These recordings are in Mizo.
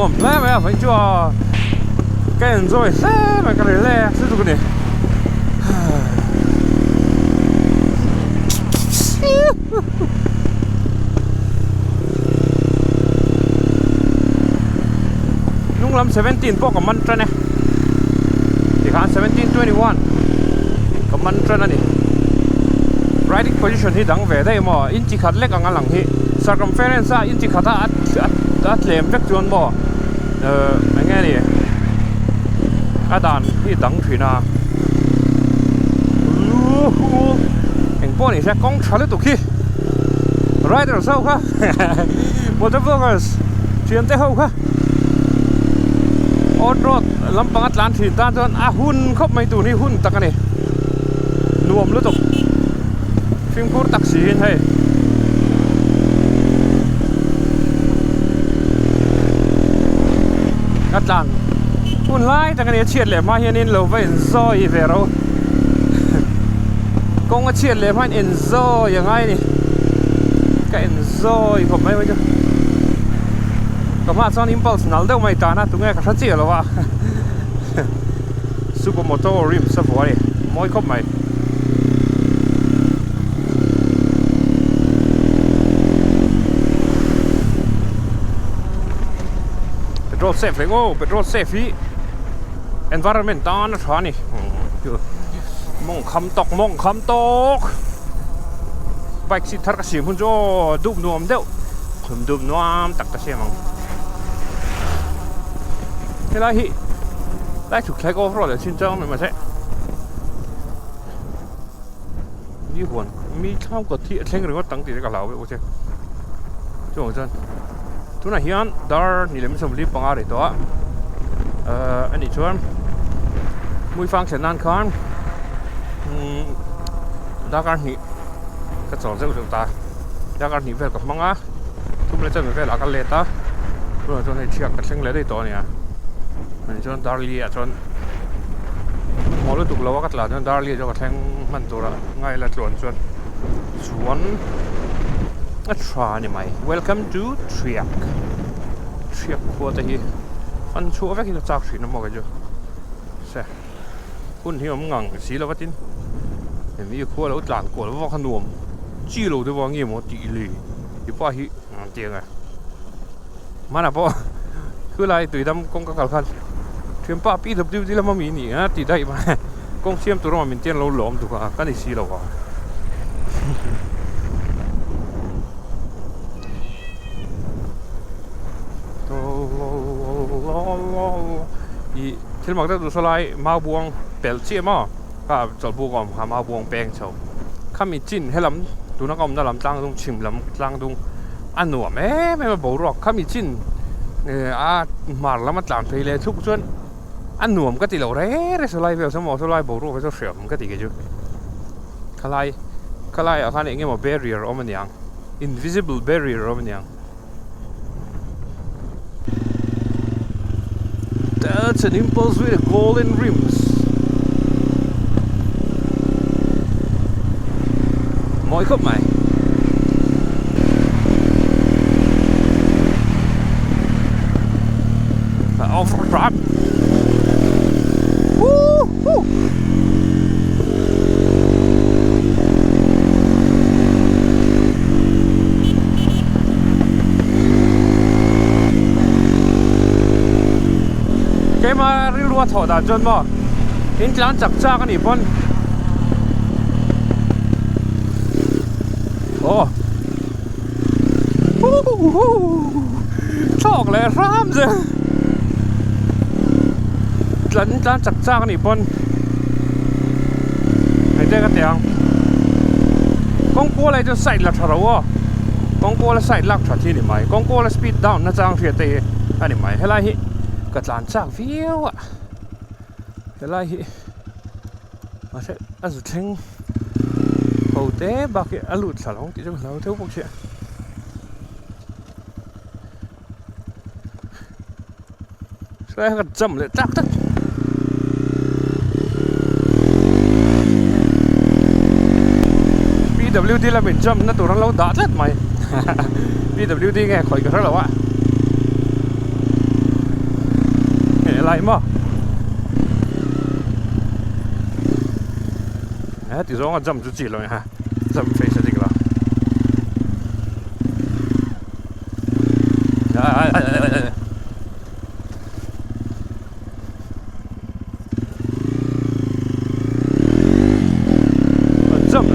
Nuam hle mai a vawiin chu a ka enjoy hle mai ka relax lutuk a ni. Hnung lam 17 pawh ka man tan e tikhan 17 21 ka man tan a ni riding position hi dang ve daih maw inchi khat lek ang a lang hi circumference a inchi khat a a tlem vek chuan maw ehh eng nge ni a dan hi dang thin a eng pawh ni se kawng tha lutuk hi riders ho kha motor vloggers thian te ho kha off road lampang a tlan thin tan chuan a hun khawp mai tur hi hun tak a ni nuam lutuk fimkhur tak siin hei a tlan hun lai tak a ni a chhiat leh hma hianin lo va inzawi ve ro kawng a chhiat leh hma hian inzawi a ngai a ni ka inzawi khawp mai mai chu ka hmaah chuan impulse nal deuh mai tan a tunge ka hre chiah lo a super moto rims a vuah a ni mawi khawp mai. Petrol safe reng aw petrol safe hi environment tan a tha a ni mawng kham tawk mawng kham tawk bike seat thar ka siam hun chu aw dup nuam deuh dup nuam tak ka siam ang helai hi lai chhuk thlai off road ah chin chang mai mahse mi huan mi thlam kawt hi a thleng ringawt ang tih te ka hlau vek che chuvang chuan tunah hian dar ni lem 45 a ri tawh a ehh anih chuan hmuifang thlen nan khan umm darkar hnih ka chawl zeuh zeuh ta darkar hnih vel ka hmang a thum leh chanve velah ka let a tunah chuan hei thiak ka thleng leh daih tawh a nia ani chuan darli ah chuan hmanhmawh lutuk lo a ka tlan chuan darli ah chuan ka thleng hman tur a ngai la tluan chuan chuan a tha a ni mai welcome to Thiak Thiak khua te hi an chhuah vek hi ka chak thin a maw kei chu se hun hi awm ngang si lo va tin hemi khua lo tlan kual vak a nuam chi lo deuh a nge maw tih lui tipa hi an ti ang e hmanah pawh khulai tuidam kawng ka kal khan thianpa PWD lama mi ni a ti daih mai kawng siam tur awm min tian lo lawm duk a ka ni si lo a ih thil mak deuh duh saw lai mau buang pelh chiah maw kha chawlhbuk a awm kha mau buang peng chho khami chin helam tuna ka awmna lam tlang dung chhim lam tlang dung a nuam em em a boruak khami chin eh a hmar lam a tlan phei leh thluk chuan a nuam ka ti lo reng reng sawlai vel saw maw sawlai boruak hi chu hreawm ka ti kei chu khalai khalai ah khan eng emaw barrier a awm aniang invisible barrier a awm aniang. That's an impulse with a golden rims. Mawi khawp mai. Off road. Woo hoo. Keima rilru a thawh dan chuan maw in tlan chak chak a nih pawn aw thlawk leh hram zel tlan tlan chak chak a nih pawn hei te ka ti ang kawng kual ah hi chuan side la tha ro aw kawng kual a side lak that hi a ni mai kawng kual a speed down na chang hriat te hi a ni mai helai hi ka tlan chak viau a helai hi mahse a zu thleng ho te bak hi a lut thla lo ang tih chu ka hlau deuh bawk sia. Helai hi ka jam leh tlak tlat. PWD lamin jump na tur an lo dah tlat mai PWD nge khawih ka hre lo a. Lai maw? He ti zawnga jump chu chi lo ha jump phei se dik lo. Jump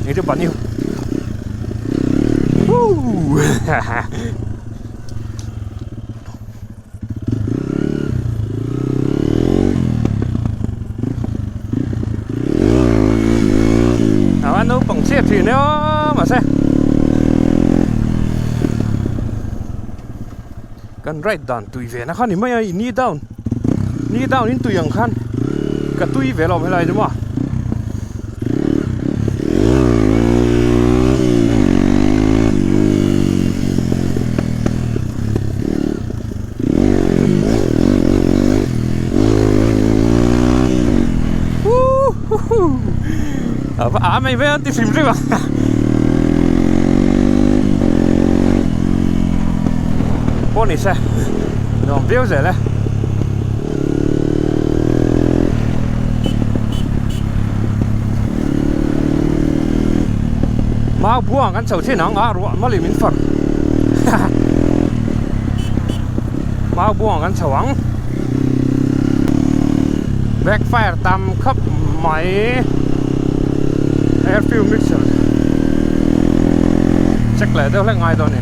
Eng chu bunny Woo! A naupang chiah thin e aw mahse kan ride dan tui ve na kha ni mai a knee down knee down in tui ang khan ka tui ve lo helai chu maw. A mai ve an ti hrim hrim a pawh ni se nuam viau zel e. Mau buang kan chho thin ang a ruah mawlh min far mau buang kan chho ang backfire tam khawp mai air fuel mixer check leh deuh hlek ngai dawn a ni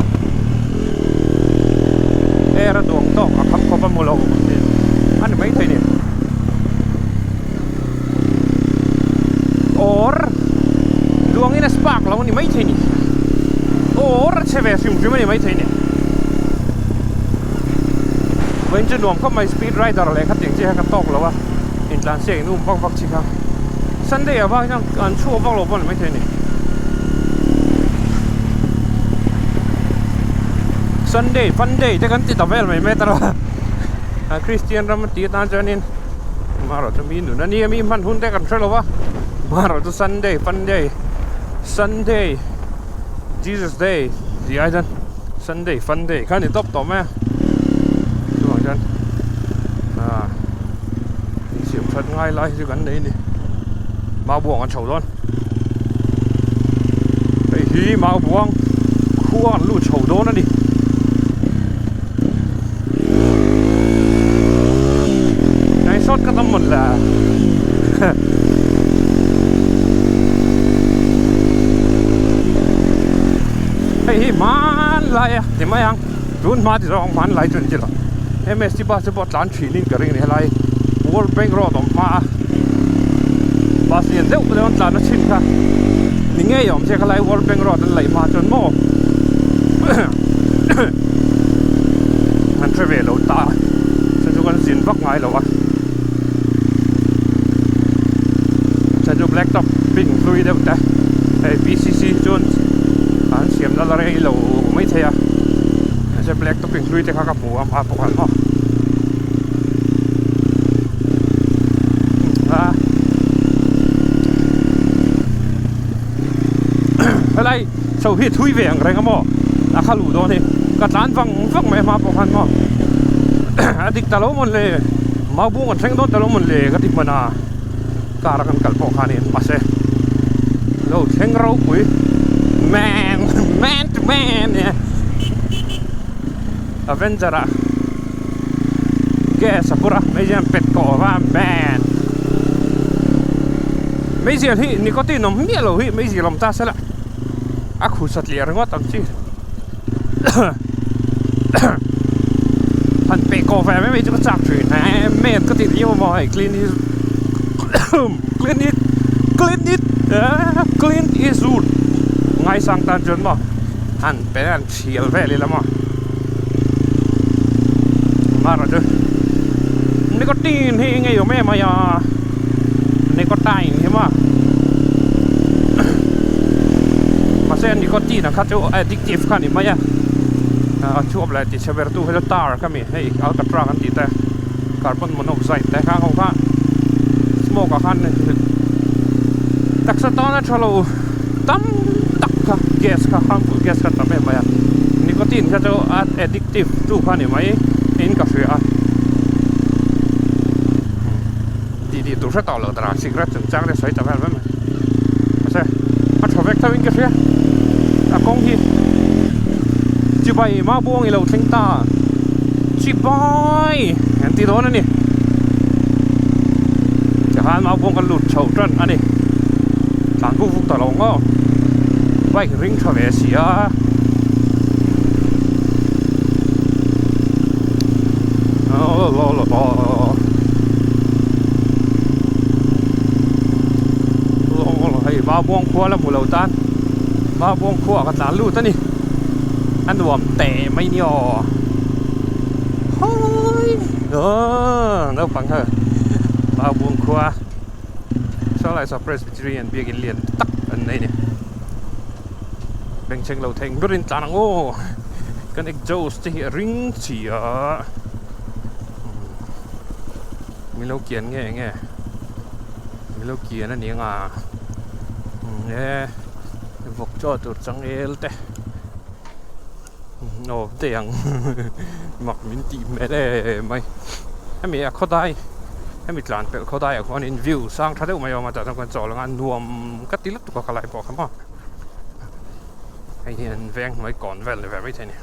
air a duang tawk a kham khawp a mu lo a ni maithei ni. Or duangin a spark lo a ni maithei ni. Or a chhe ve hrim hrim a ni maithei ni. Vawiin chu nuam khawp mai speed rider leh khatiang chi kha ka tawk lo a, intlansiak in um vak vak chi kha. Sunday ah vak hian an chhuak vak lo pawh a ni maithei ni. Sunday fun day te kan ti ta vel mai mai ta lo a, Christian ram a tih atan chuanin. Marawh chu mi nun a nia mi hman hun te kan hre lo va marawh chu Sunday Funday Sunday Jesus day tih ai chuan Sunday Funday kha a ni tawp tawh mai a chuvang chuan ah insiam that ngai lai hi chu kan nei a ni mau buang an chho dawn hei hi mau buang khua an lut chho dawn a ni. Nai short ka tam mun la. Hei hi hman lai a ti mai ang tun hma ti zawng hman lai chu ni lo MST bus te pawh tlan thin in ka ring a ni helai World Bank road awm hma a bus lian deuh deuh an tlan a chhin kha ni ngei awm che khalai World Bank road an laih hma chuan maw. An hre ve lo ta chu chu kan zin vak ngai lo a chuan chu black top pink hlui deuh te hei P_C_C chuan an siam na la rei lo mai thei a mahse black top pink hlui te kha ka hmu a hma pawh khan maw a helai. Chho hi thui ve ang reng a maw? A kha luh dawn hi ka tlan vang vang mai hma pawh khan maw a dik ta lo mawn le mau bung an thleng dawn ta lo mawn le ka ti hman a car a kan kal pawh khanin mahse lo thleng ropui man man to man nia Avenger ah gas a phur a hmeichhia an pet kawh va man meizial hi nicotine awm miah lo hi meizial awm ta se la a khu satliah ringawt ang chi han peh kawh ve mai mai chu ka chak thin e man ka tih riau maw hei clean is clean it clean it clean is wood ngaisang tan chuan maw han pe an Thial vel ila maw Mara chu Nicotine hi ngei awm em mai a Nicotine hi maw Mahse nicotine ang kha chu addictive kha a ni mai a A chhuak leh ti chhe ber tu hi chu tar kha mi hei alcatra kan tih te carbon monoxide te kha ho kha smoke ah khan taksa tana tha lo. Tam tak kha gas kha harmful gas kha tam em mai a. Nicotine kha chu a addictive tu kha ni mai in ka hria a. Tih tih tur hre tawh loh dara cigarette chungchang te sawi ta vel mai mai. Mahse a tha vek tho in ka hria. A kawng hi chibai Mabuang i lo thleng ta. Chibai an ti dawn a ni. Tikhan Mabuang kan lut chho tan a ni. Tlan vuk vuk ta lo ang aw. Bike ring tha ve si a. Hei Mabuang khua la hmu lo tan Mabuang khua ka tlan lut a ni a nuam teh mai ni aw hawi aw naupang ho Mabuang khua saw lai saw Presbyterian biakin lian tak an nei a ni. Bengchheng lo theng berin tlan ang aw kan exhaust te hi a ring chi a min lo kian nge nge min lo kian a ni ang a e vawk chaw tur changel te aw daih ang mak min tih hmel em mai hemi a khawdai hemi tlan pelh khawdai ah khuanin view sang tha deuh mai a awm a tah chuan kan chawl ang a nuam ka ti lutuk a ka lai pawh kha maw hei hi an veng hnuai kawn vel ni ve maithei a ni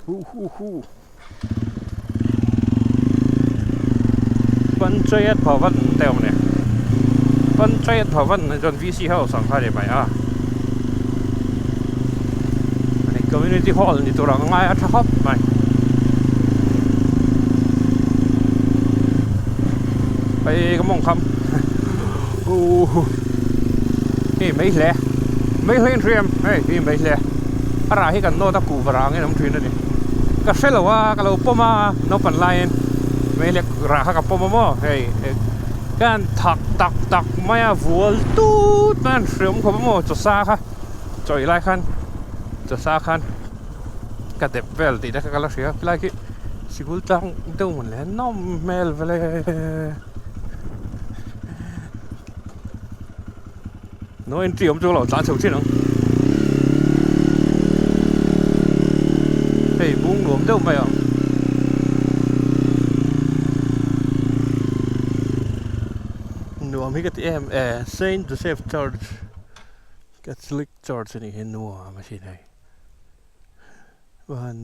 hu hu hu Panchayat Bhavan te a awm a ni Panchayat Bhavan ah chuan V C house ang kha a ni mai a community hall ni tur ang ngai a tha khawp mai hei ka mawng kham hei mai hle mai hle in hriam hei hi mai hle a rah hi kan nawt a kuhva rah angin a awm thin a ni ka hre lo a ka lo pawm a naupang laiin mai hle rah kha ka pawm a maw hei ka han thak tak tak mai a vual tut mai a han hriam khawp a maw chawsa kha chawi lai khan chawsa khan ka dep vel tih te kha ka la hria helai khi sikul tlang deuh mawn le nawm hmel vele. No entry awm chu lo tlan chho chin ang hei bung nuam deuh mai ang nuam hi ka ti em e Saint Joseph Church Catholic Church a nih hi nuam a sin hei van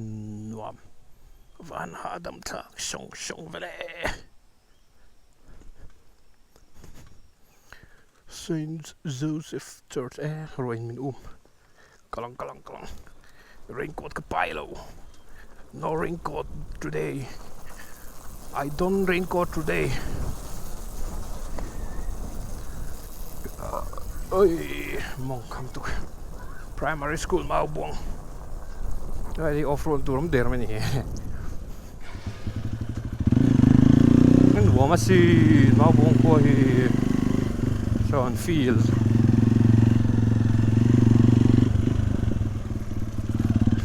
nuam van hahdam thlak sawng sawng vele. Saint Joseph Church e ruain min um kalang kalang kalang raincoat ka pai lo no raincoat today I don't raincoat today oi mawng kham tuk primary school mau buang hei off road tur awm der mai a ni hi. Nuam a sin Maubawng khua hi chuan field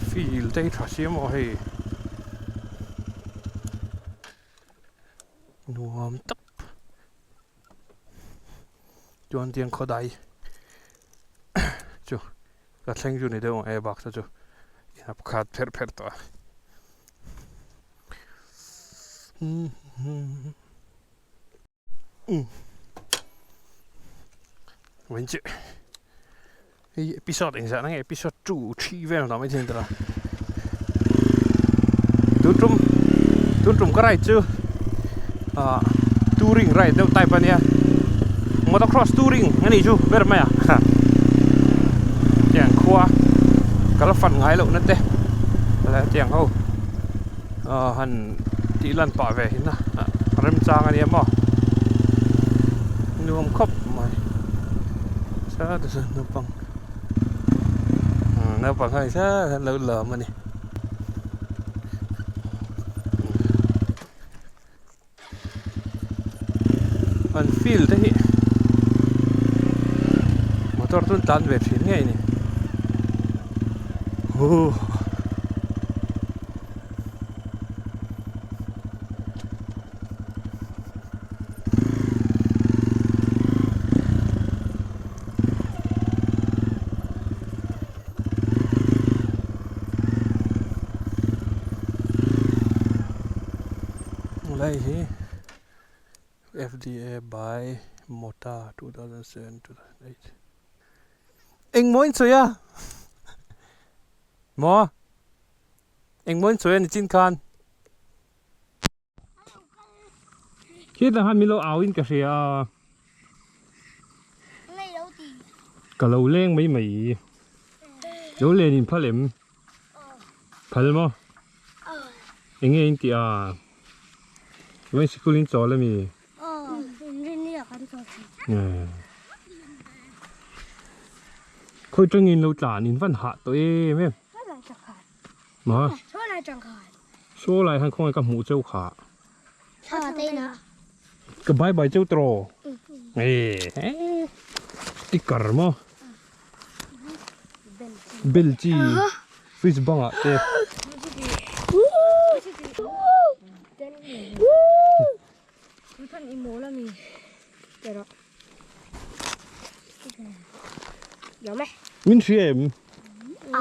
field te hi tha si maw hei nuam tak chuan tiang khawdai chu ka thleng chu ni deuh ang e bak te chu a khat pherh pherh tawh a. Vawiin chu hei episode engzah na nge episode 2 3 vel ang mai thei tawh a tun tum tun tum ka ride chu ah touring ride deuh type ania motocross touring ani chu ber mai a tiang khua ka la fan ngai loh na te tiang ho han tih lan pah ve hin a remchang ania maw nuam khawp mai sa te chuan naupang naupang ho hi sa an lo lawm a ni. An field te hi motor chu an tlan ve thin ngei a ni huh. Lai hi FDA by Mota 2007 2008 Engmaw in sawi a? Maw? Engmaw in sawi a ni chin khan? Khitah khan min lo au in ka hria a. Ka lo leng mai mai. Lo len in phal em? Phal maw? Eng nge in tih a? Vawiin sikul in chawl ami? Khawi tangin lo tlan in van hah tawh em em. Ma? Saw lai han khawngaih ka hmuh cheu kha. Ka bye bye cheu tawh. Sticker maw? Bel chi fridge bangah te. Min hria em?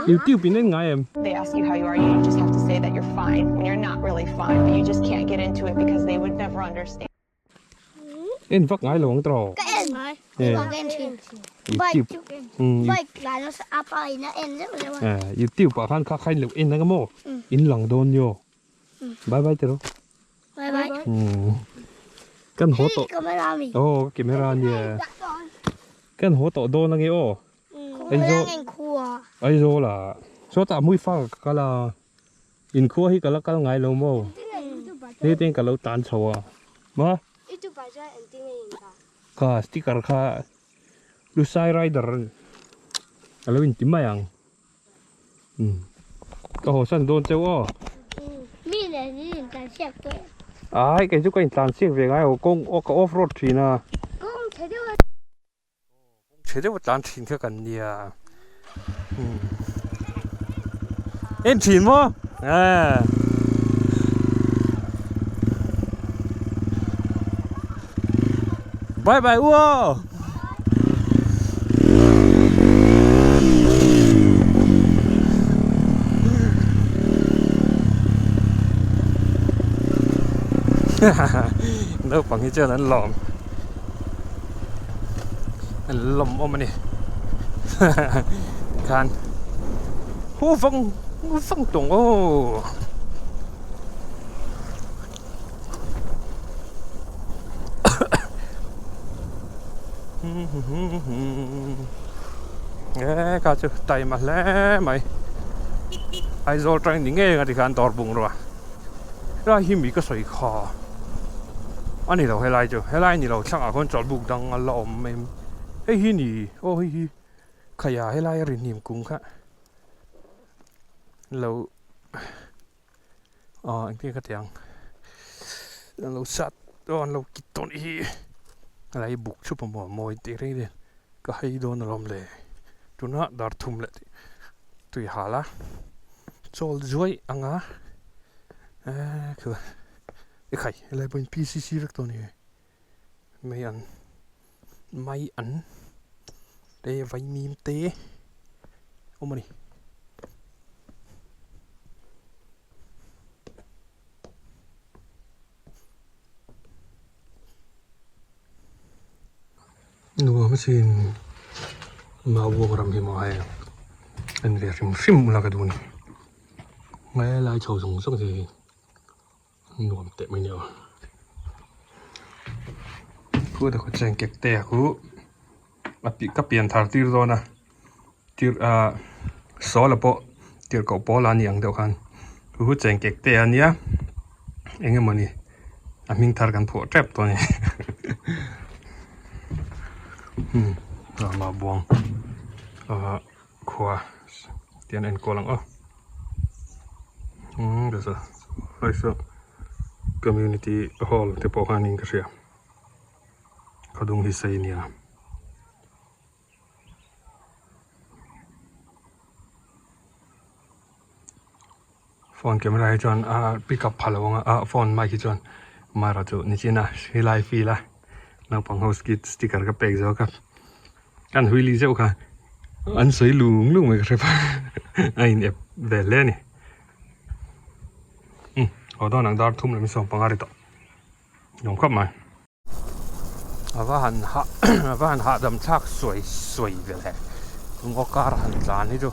YouTube in en ngai em? They ask you how you are, you just have to say that you're fine when you're not really fine, but you just can't get into it because they would never understand. En vak ngai lo ang tawh. Ka en. Ka en thin. YouTube. Bike la lo a pa in a en zeuh zeuh a. YouTube ah khan kha khain lo en anga maw? In lang dawn nio. Bye bye tiro. Bye bye. Kan haw tawh. Camera mi. Oh, camera nia. Kan haw tawh dawn ange aw. Aizawl. Khua. Aizawl ah. Sawtah mui fa ka kal a. In khua hi ka la kal ngai lo maw. Hei ten ka lo tan chho a. Ma. Kha sticker kha Lusai Rider a lo inti mai ang. Umm ka haw san dawn cheu aw. Mi leh ni in tlan siak tawh em? Ai kei chu ka in tlan siak ve ngai aw kawng aw ka off road thin a. Kawng chhe deuh a. Kawng chhe deuh a tlan thin kha kan nia. Umm en thin maw? Aaa. Bye bye u aw. Naupang hi chuan an lawm an lawm awm a ni khan hu vang vang tawng aw. E kha chu taima hle mai Aizawl tang ni ngei anga tikhan dawr bungrua helai hi mi ka sawi kha a ni lo helai chu helai ni lo thlangah khawn chawlhbuk dang a la awm em hei hi ni aw hei hi khaia helai a ri hnim kung kha lo. Aw engtin ka ti ang an lo sat aw an lo kit tawh anih hi helai hi buk thup a maw mawi tih reng nen ka hei dawn alawm le tuna dar thum leh tui hal a chawl zuai ang a eee khi ekhai helai pawhin PCC vek tawh a ni mai an mai an te vaimim te awm a ni. Nuam asin Maubuang ram hi maw hei en ve hrim hrim ula ka duh a ni helai chho zawng zawng te hi. Nuam teh mai nia. Khu ta khu cheng kek te khu a pi ka pian thar tir dawn a tir a sawl a pawh tir koh pawl a ni ang deuh khan khu khu cheng kek te a nia eng emaw ni a hming thar kan phuah tep tawh a ni umm rama buang ah khua tian a enkawl ang aw umm community hall te pawh khan in ka hria khawdung hi sei ania phone camera hi chuan a pick up pha lo ang a phone mic hi chuan mara chu nichina helai field a naupang ho sticker ka pek zawk a. Kan huili zeuh kha an sawi lung lung mai ka hre pha a in ep ve hle a ni. Umm haw dawn ang dar thum leh mi sawm panga ri tawh. Nuam khawp mai. A va han hah a va han hahdam thlak suai suai ve le. Ngaw kar han tlan hi chu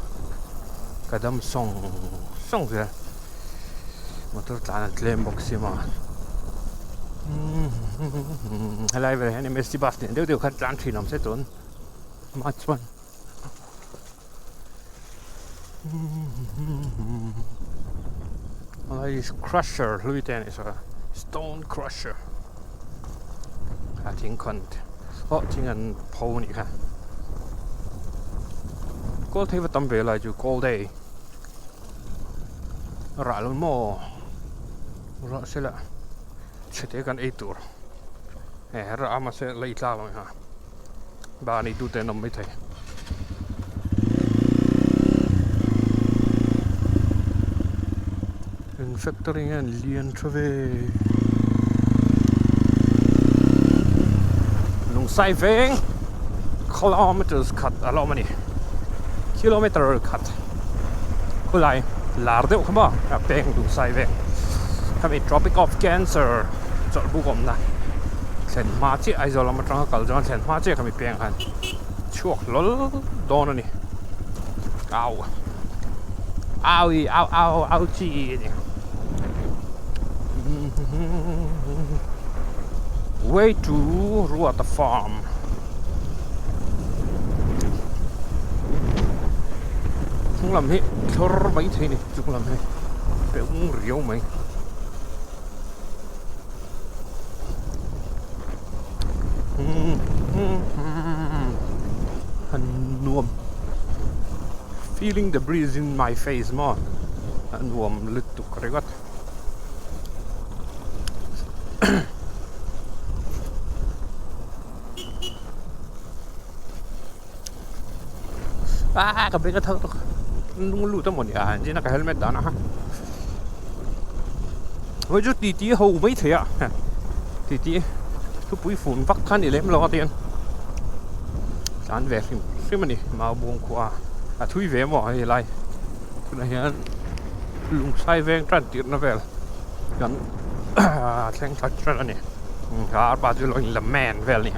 ka dam sawng sawng zel. Motor tlan an tlem bawk si maw. Helai velah hian MST bus lian deuh deuh khan tlan thin awm se tun hma chuan. Helai crusher hlui te a nih saw stone crusher a thing khawn aw thing an pho a nih kha kawl thei va tam ve lai chu kawl day rah lo maw rah se la chhe te kan ei tur he rah a mahse la i tlak lo ha. Ba nei tute an awm maithei. Eng factory nge an lian tha ve. Lungsai veng kilometers khat a la awm a ni. Kilometer khat khulai lar deuh kha maw a peng Lungsai veng khami Tropic of Cancer chawlhbuk awmna. Thlen hma chiah Aizawl lam atanga kal chuan thlen hma chiah kha mi peng khan chhuak hlawl dawn a ni. Au au i au au au chi a ni. Way to Ruata Farm. Chung lam hi thlawr mai thei a ni chung lam hi peung riau mai. A nuam feeling the breeze in my face maw a nuam lutuk ringawt ah ka beng a thak tawk nung lut a mawni a engtin a ka helmet dan a ha hawi chu titi ho mai thei a titi thupui fun vak kha ni lem lo a tiang tlan ve hrim hrim a ni mau bawng khua a thui ve maw hei lai tunah hian lungsai veng tan tirhna vel kan thleng thla tan a ni arpa chu lo in la man vel a ni.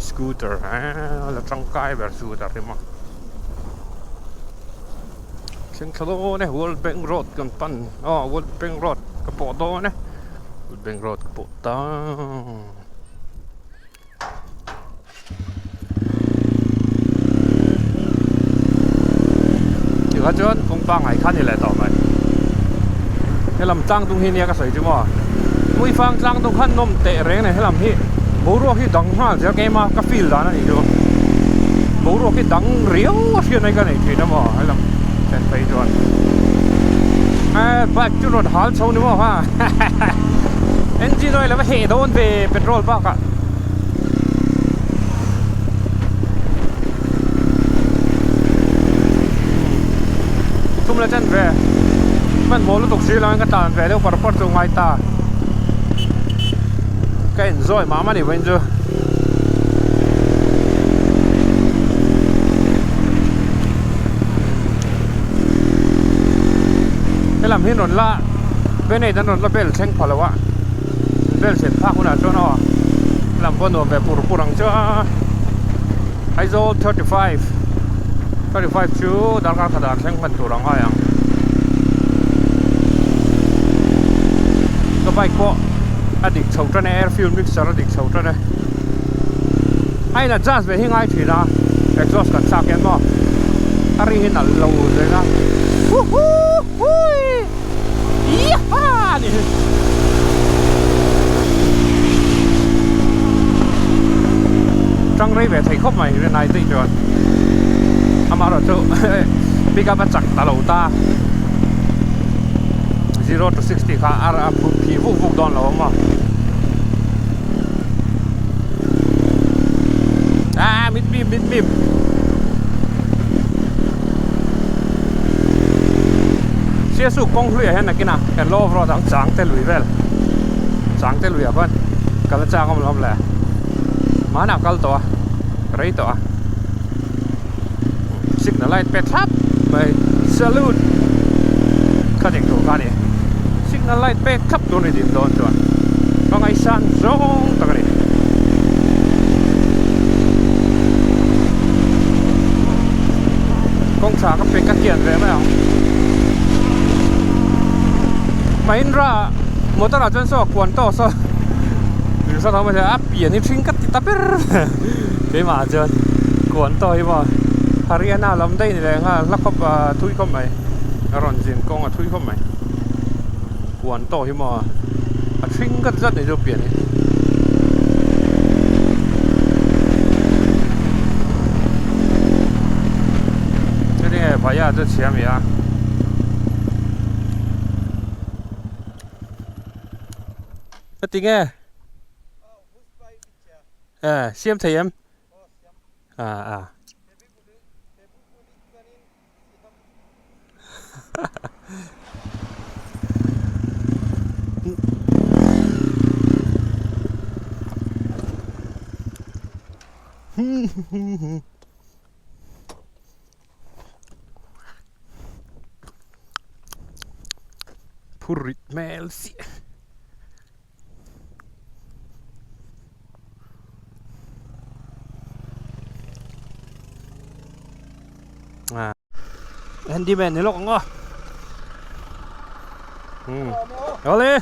Scooter eee la tangkai ber scooter hi maw thleng thla dawn e World Bank Road kan pan aw World Bank Road ka pawh dawn e World Bank Road ka pawh ta. Tikha chuan kawng pangngai kha a ni leh tawh mai. Helam tlang dung hi nia ka sawi chu maw. Hmuifang tlang dung khan nawm teh reng nei helam hi boruak hi dang nghal zel keima ka feel dan a nih chu. Boruak hi dang riau a hriat mai ka nei thin a maw helam thlen phei chuan. Bike chu rawn hal chho ni maw ha. Engine oil a va heh dawn ve petrol bakah. Thum la chen ve hmanhmawh lutuk si lo in ka tlan ve deuh par par chu ngai ta ka enjoy mah mah ni vawiin chu. Helam hi an rawn la banner an rawn la bel thleng pha lo a. Bel thlen phak hunah chuan aw lam pawh nuam ve pur pur ang chu a Aizawl 35 35 chu darkar khat ah thleng hman tur ang ngai ang ka bike pawh a dik chho tan e air fuel mixer a dik chho tan e a in adjust ve hi ngai thin a exhaust kan thlak hian maw a ri hi nalh lo reng a huhuii. Yeehaw! Ni hi. Tang rei ve thei khawp mai rinai tih chuan amaherawhchu pick up a chak ta lo ta 0 to 60 kha a phih vuk vuk dawn lo ang maw ah mit bim mit bim. Siasuk kawng hluiah hian nakinah kan lo off road ang chang te lui vel chang te luiah khuan kal a chak awm lo le hmanah kal tawh a rei tawh a signal light pe thlap mai salute. Khatiang tur kha a ni. Signal light pek thlap tur a ni din dawn chuan ka ngaihsan zawng tak a ni. Kawng tha ka pe ka kian ve mai ang. Mahindra motor ah chuan saw a kuan tawk saw Rinsa tho mai a pian hi hring ka ti ta ber keimah ah chuan kuan tawk hi maw Haryana lam daih ni leh nghal hla khawp ah thui khawp mai a rawn zin kawng a thui khawp mai kuan tawk hi maw a hring ka ti zat ni chu pian hi. Heti nge bhaiya chu chhia mi a. Heti nge eh siam thei em ah ah. Phur rit hmel siah. Handyman ni lawk ang aw. Hmm. Ole.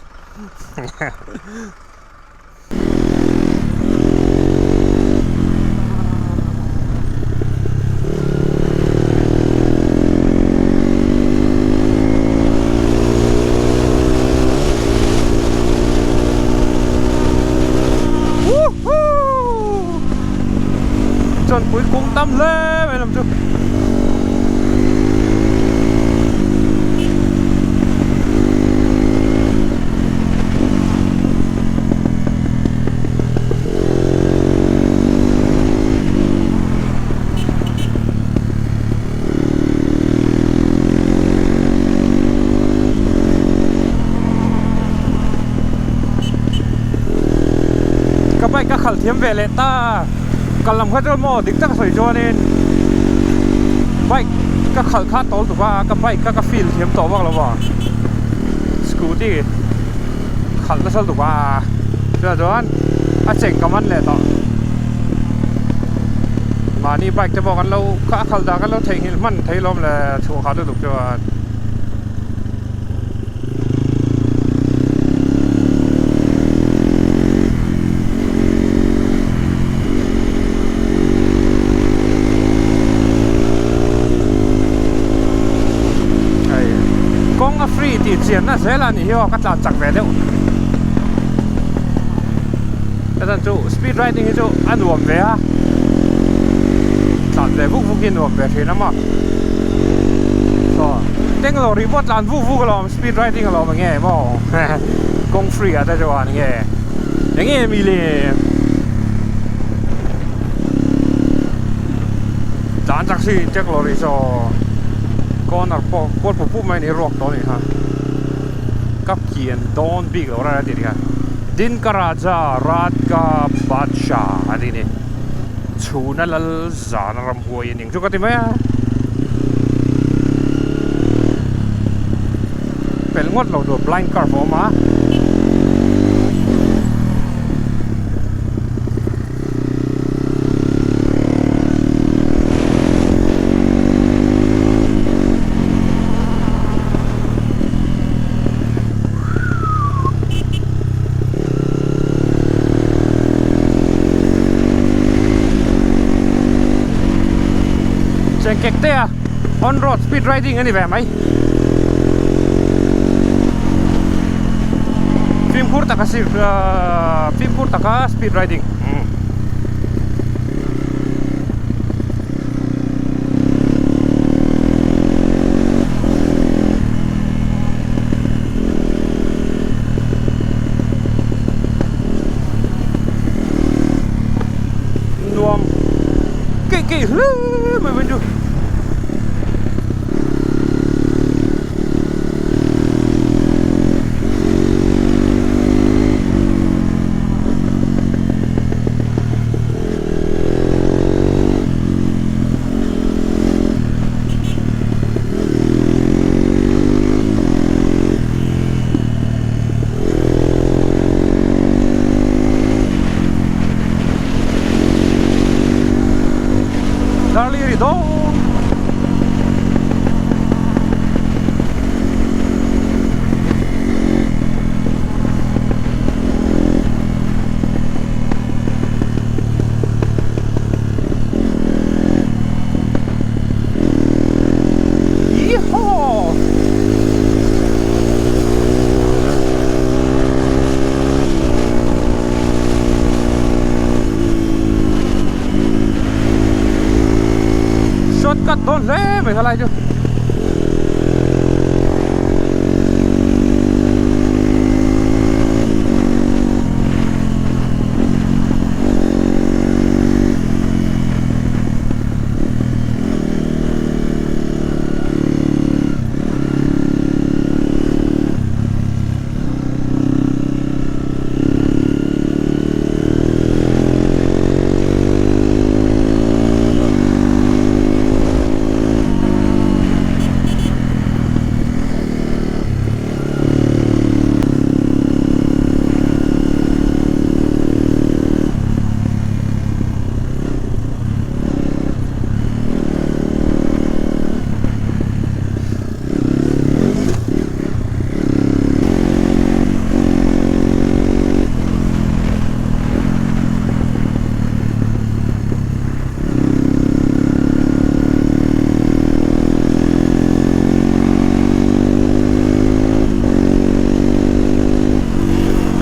Chawnpui kung tam hle mai lam chu. Ka bike ka khalh thiam ve leh ta kal lam kha chuan maw dik tak a sawi chuanin bike ka khalh kha tawl tuk a ka bike kha ka feel thiam tawh vak lo va scooty khalh nasa lutuk a chutah chuan a cheng ka man leh tawh mahni bike te pawh kan lo a khalh dan kan lo theihnghilh hman thei lawm le chhuah khat lutuk chuan. Hei kawng a free tih chianna zel a nih hi aw ka tlan chak ve deuh a chan chu speed riding hi chu a nuam ve a tlan ve vuk vuk hi a nuam ve thin a maw. Saw teng lo rih pawh tlan vuk vuk alawm speed riding alawm eng nge maw kawng free ah te chuan eng nge eng nge mi le tlan chak si tek lo rih saw corner pawh kual pup pup mai a ni ruak tawh a nih kha ka kian dawn bik lo rara tih kha Din ka Raja Rat ka Badshah a tih ni chhuna lal zana ramhuai a ning chu ka ti mai a pel ngawt lo tur blind curve a awm a. Chengkek te a on road speed riding a ni ve mai. Fimkhur taka sir fimkhur taka speed riding. Nuam keih keih hle mai mai chu. mai kha lai chu.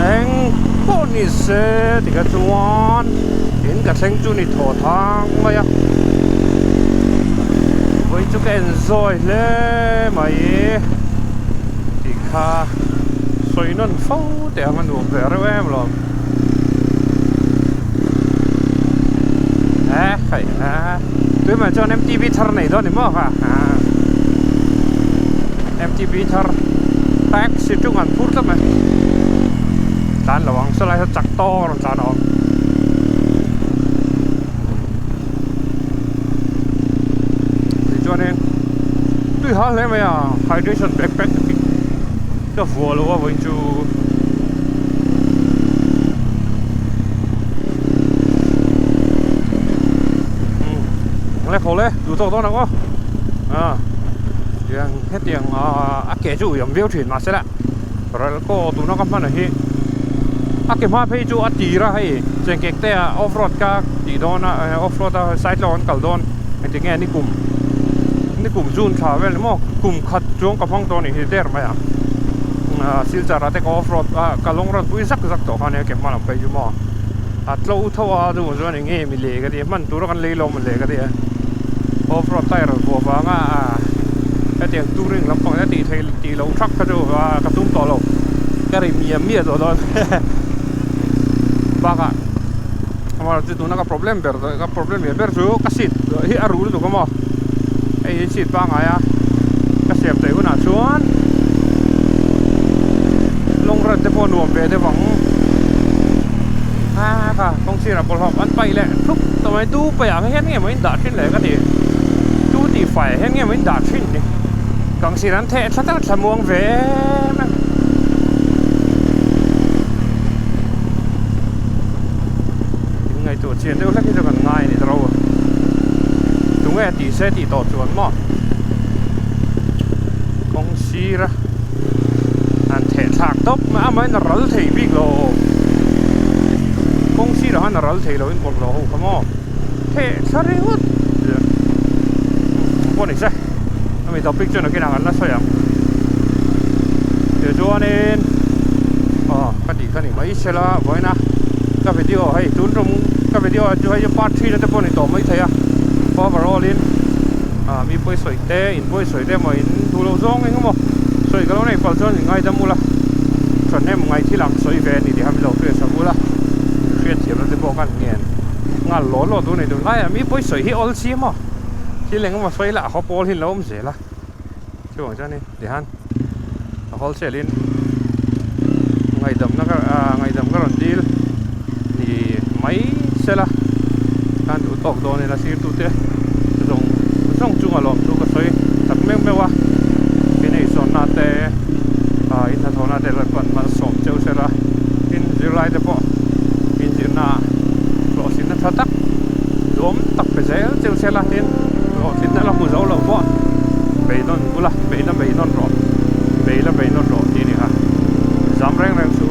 Eng pawh ni se tikha chuan in ka thleng chu ni thaw thang mai a vawi chu ka enjoy hle mai tikha sawi nawn fo teh ang a nuam ve reuh em lo. Eh khai a tui mai chuan M_T_V thar nei dawn ni maw kha M_T_V thar taxi chung an phur tlat mai tlan lo ang sawlai saw chak tawk a rawn tlan a awm tichuanin tui hal hle mai a hydration backpack ka vuah lo a vawiin chu. Le khaw le duh tawk dawn ang aw a tiang hetiang a ke chu ui awm viau thin mahse la ral kaw tuna ka hman hi a ke hma phei chu a tir a hei chengkek te ah off road ka tih dawn a off road a side lawk an kal dawn engtik nge nikum nikum june thla vel ni maw kum khat chuang ka hmang tawh a nih hi der mai a silchar ah te ka off road a ka long run pui zak zak tawh kha nia ke hma lam phei chu maw a tlo tho a chu chuan eng nge mi le ka ti a hman tura kan lei lo maw le ka ti a off road tyre vuah vanga hetiang touring lampang te tih theih tih loh thak kha chu ka tum tawh lo ka ri miam miah tawh dawn bakah amaherawhchu tuna ka problem ber ka problem ve ber chu ka seat hi a ruh lutuk a maw hei hi seat pangngai a ka siam theih hunah chuan long run te pawh nuam ve deuh ang a kha kawng sirah bawlhhlawh an paih leh thup ta mai tu paih ah hian nge maw in dah thin le ka ti tu tih fai ah hian nge maw in dah thin ni kang sir an theh thla tak thla muang ve em em in ngaihtuah chian deuh hlek hi chu kan ngai a ni ro tunge tih se tih tawh chuan maw kawng sir a an theh thlak tawp mai amahin a ral thei bik lo kawng sirah khan a ral thei lo in bawlhhlawh ho kha maw theh thla ringawt pawh ni se ami topic chu nakinah kan la sawi ang tichuanin aw ka tih kha ni mai sela vawiin a ka video hei tun tum ka video chu hei chu part 3 na te pawh ni tawh mai thei a overall in ah mi pawi sawi te in pawi sawi te emaw in duh loh zawng eng emaw sawi ka lo neih palh chuan in ngaidam ula thahnem ngai thil ang sawi ve a ni tih kha min lo hriat sak ula hriat thiam na te pawh khan ngen nghal law law tur a ni tun laiah mi pawi sawi hi awl si emaw thil eng emaw sawi lah a haw pawl hi an lo awm zel a chuvang chuan in tihian a wholesale in ngaihdamna ka ah ngaihdam ka rawn dil ni mai sela khan duh tawk dawn ila sirtu te zawng zawng chunga lawm chu ka sawi tak meuh meuh a tin hei sawnna te ah in hnathawhna te lalpan malsawm cheu sela tin zirlai te pawh inzirna hlawhtlinna tha tak duhawm tak pe zel cheu sela tin hlawhtlinna la hmu zo lo pawh beihnawn bula beihna beihnawn rawh beihna beihnawn rawh tih a ni kha zam reng reng chu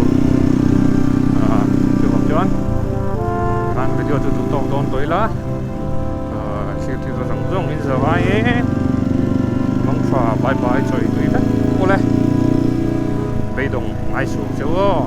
ah chuvang chuan khan video chu duh tawk dawn tawh ila ah thlir thil zawng zawng in za vai e mangtha bye bye chawi tui vek pawh le beidawng ngai suh cheu aw.